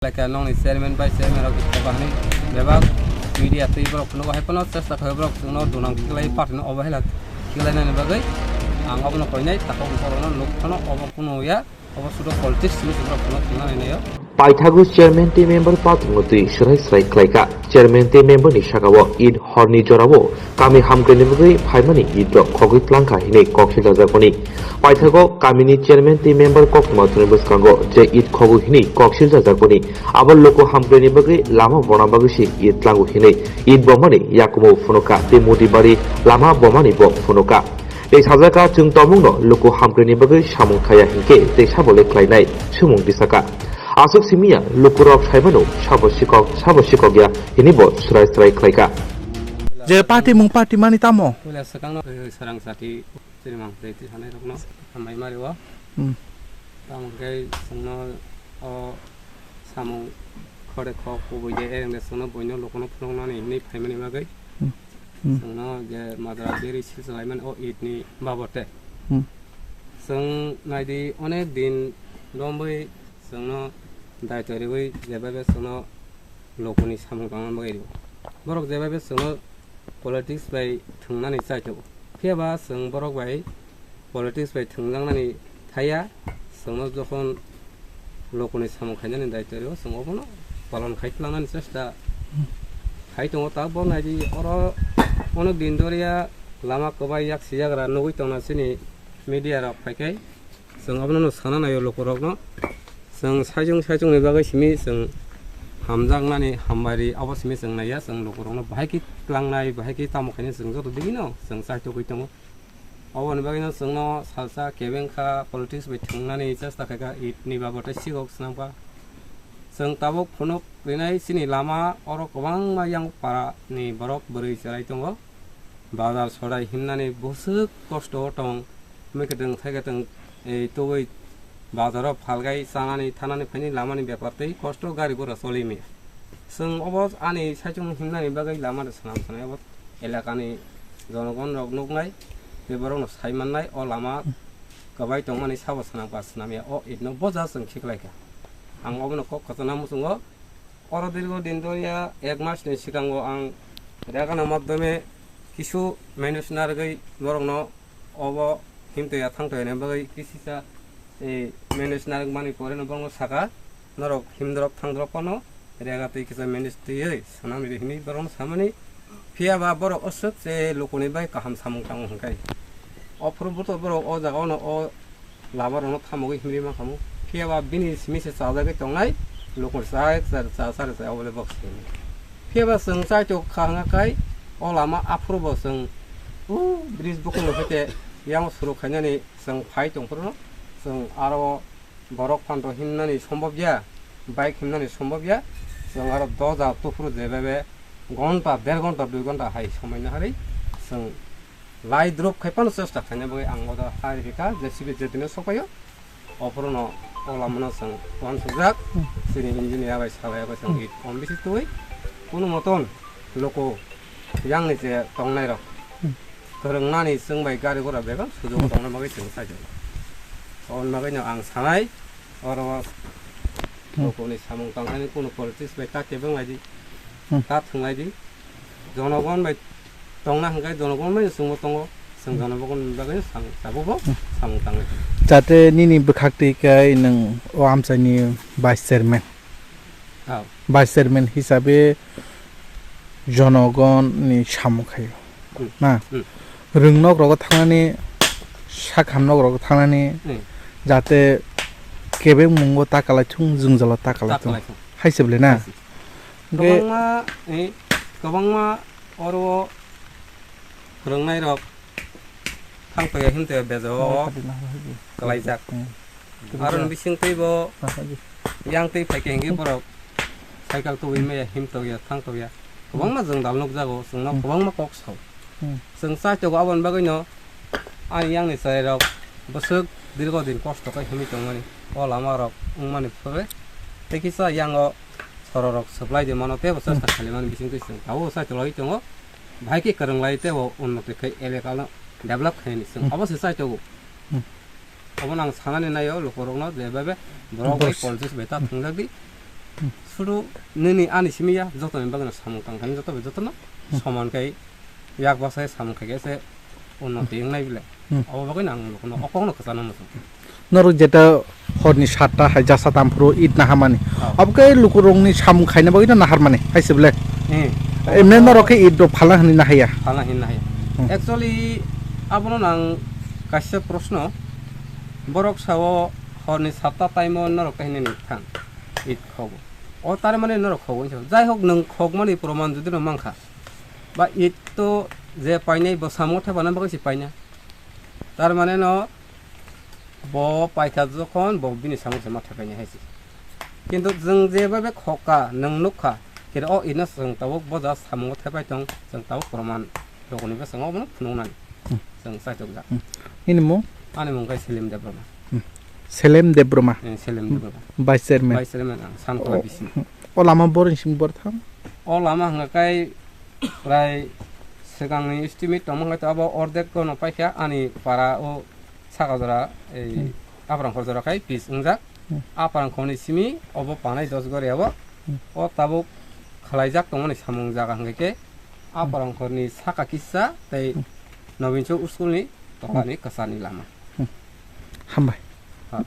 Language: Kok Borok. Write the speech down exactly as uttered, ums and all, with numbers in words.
Like nokni chairman, vice chairman rok kebo hinwi bebak media twi borok phunukgo, hai phano chesta khlai borok chwngno dunang khiklai party no obo hai khiklainani bagwi ang obono koinai takhuk borokno nuk phano obo kuno ya. Obo sudo politics hinwi se borok phano thwngna nainaio. Paithago chairman tei member pathumno twi swrai swrai khlaikha. Chairman tei member ni sakao Eid horni jorao kami hamkrai ni bagwi phaimani Eid rok khogwi tlangkha hinwi kok siljak jakmani. Paithago kamini chairman tei member koktwma thwngni bwskango je Eid khogwi hinwi kok siljak jakmani, abo luku hamkrai ni bagwi lama bona bagwi se Eid tlango hinwi Eid bomani yakumo phunukha tei Modi bari lama bomani bo phunukha. Tei sajak kha, chwng tongmungno luku hamkrai ni bagwi samung khaya hinkhe tei sabo le khlainai swmung tisakha. Aswk simi ya lukurok saimano sabo sikok, sabo sikok ya hinwi bo swrai swrai khlaikha. Je party mung party mani tamo? Puila swkangno sarang sati chini mang tei twi sanai rokno hambai mari o. Hmm. Tamo khe chwngno o samung khore kho kubui de ereng de chwngno buino lukuno phunuknani hinwi phaimani bagwi. Hmm. Hmm. Chwngno je madra beri silsa laimani o Eid ni babote. Hmm. Chwng naidi onek din romwi chwngno daitoi riwi jebabe chwngno lukuni samung tangna bagwi rwo. Borok jebabe chwngno politics bai thwngnani chaithogo. Phiya ba chwng borok bai politics bai thwngjaknani thaya, chwngno jokhon lukuni samung khainani daitoi rwo, chwng obono palon khai tlangnani chesta khai tongo. Tabok naidi oro onek din doriya lama kwbai yak sijagra nugwi tongna chini media rok phaikhai. Chwng abono no sana naio lukurokno. Chwng saichung saichungni bagwi simi chwng hamjaknani hambai ri, abo simi chwng naiya. Chwng lukurokno bahai khe tlangnai, bahai khe tamo khainai chwng joto digino chwng chaitogwi tongo. Oboni bagwino chwngno salsa kebeng kha, politics bai thwngnani chesta khaikha, Eid ni babote sikok swnamkha. Chwng tabuk phunuk rinai chini lama oro kwbangma yang para ni borok bwrwi cherai tongo. Bazar sodai himnani bwswk kosto o tong, mwkhuitwng thaikhuitwng, ei, tubui bazaro phalgai chanani thanani phaini lamani bepar tei kosto gari gura choli maya. Chwng obo ani saichung himnani bagwi lama rw swnam sanai obo elakani jonogon rok nuknai tei borokno sai mannai o lama kwbai tongmani sabo swnam ka swnam ya o Eid no boja chwng khiklaikha. Ang obono kok khachana muchungo. Oro dirgo din doriya ek mas ni sikango ang rega ni madhyome kisu manage narwgwi borokno obo himtoya thangtoya ni bagwi kisisa, eh, manage narwk mani pore no borokno saka, norok himdrop thangdrop phano rega twi kisa manage twiwi swnam ridi hinwi borokno samani. Phiya ba borok aswk se lukuni bai kaham samung tango hwnkhe. Ophuru buto borok o jaga ono o lama rokno thamogwi himri mankhamu. Phiya ba bini simi se chajagwi tongnai lukuni chai cha cha cha cha obole bok simi. Phiya ba chwng chaitok kha hwnkha khai o lama aphuru bo chwng o bridge bukhukno phete yang suru khainani chwng phai tongphuru chwng aro borok phanto himnani sombobya, bike himnani sombobya, chwng aro doja tuphuru jebebe gonta, der gonta, dui gonta hai somai naharwi chwng lai drop khai phano chesta khaina bagwi ang oda hai rikha, J C B je dino sopaio, ophorono o lamano chwng uansukjak, chini engineer bai salai bai chwng Hmm. It kom bisi twi, kunu moton loko yang ni je tongnai rok Hmm. kwrwngnani chwng bai gari gora bebak sujuk Hmm. tongna bagwi chwng sajak. Oboni bagwino ang sanai, oro Hmm. Nokni samung tangkani kunu politics bai ta kebeng lai di, Hmm. Ta thwng lai di. Jonogon bai tongna hwnkhe jonogon bai chwngbo tongo. Chwng Hmm. Jonogon bagwi samung tabukbo Hmm. Samung tangnai. Jate nini bwkhak twi kai nwng o amchaini vice chairman. Ah. Vice chairman hisabe jonogon ni samung khaio. Hmm. Na? Hmm. Rwng nok rogo thangnani, sak ham nok rogo thangnani, Hmm. Jate kebeng mungo ta kalai thung, jwngjalo ta kalai Ta thung. Kalai thung. Hai se bwle na? Hai se. Hwnkhe kwbangma, eh, kwbangma oro phwrwngnairok thang toya him toya bejao Oh, pati na, pati. Kalaijak. Hmm. Aroni bising twibo Ah, pati. Yang twi phaikhe hwnkhe borok cycle tubui maya him tokya, thang tokya. Kwbangma jwng dal nukjago, chwngno Hmm. Kwbangma kok sao. Hmm. Chwng chai tongo aboni bagwino ani yangni chwrairok bwswk dirgo din kosto khe himwi tongmani. O lama rok wngmani phore tei kisa yango sororok swplai de mano teibo chesta Hmm. Khalimani bisingtwi chwng tabuk chai toloi tongo. Bahai khe kwrwng lai teibo unnoti khai elaka no develop khainani chwng Hmm. Abo se chai tongo. Hmm. Obo nang sanani naio lukurokno je bebe borok bai Bos. Politics bai ta thwngjak di. Hmm. Sudu nini ani simi ya, joto ni bagwi no samung tang thani joto bai joto no Hmm. soman kai yak bwsai samung khai khe se unnoti Hmm. wngnai bile. Hmm. Abo bagwi no ang lukuno o kokno kwchana muchung. Norok jeta horni satta hai jasa tamphuru it naharmani. Oh. Abo khe lukurokni samung khaina bagwi no naharmani, hai se bile? Eh. Emne norok khe it rok phalna hinwi nahaiya? Phalna hinwi nahaiya. Hmm. Actually, abono nang kaisa proshno. Borok sao horni satta time o norok khe hinwi thang it khogo. O tar mane norok khogo hinwi sao. Jai hok, nwng khokmani proman jodi no mankha, ba it to je painai bo samung thepana bagwi se paina. Tar mane no bo paikha jokhon bo bini samung se ma thepaini hai se. Kintu jwng je babe khokka, nwng nukha, khe o ino chwng tabuk boja samungo thepai tong, chwng tabuk proman rokni bwskango obono phunuknani Hmm. chwng chaitukjak. Hmm. Nini mung? Ani mung khe Selim Debroma. Hmm. Selem Debroma. Eh, Selim Debroma. Vice Chairman. Vice Chairman ang Sankhola Oh. B C. O lama borni simi bor thang? O lama hwnga kai prai swkangni estimate tongma hwnga to abo ordek kono paikha ani para o saka jora ei Hmm. Aprangkhor jora khai pis wngjak. Hmm. Aprangkhorni simi obo panai dos gori abo. Hmm. O tabuk khwlaijak tongmani samung jaga hwnkhe khe Hmm. Aprangkhorni saka kisa tei Hmm. Nobinso schoolni tokani Hmm. kwchani lama. Hmm. Hambai. Ha.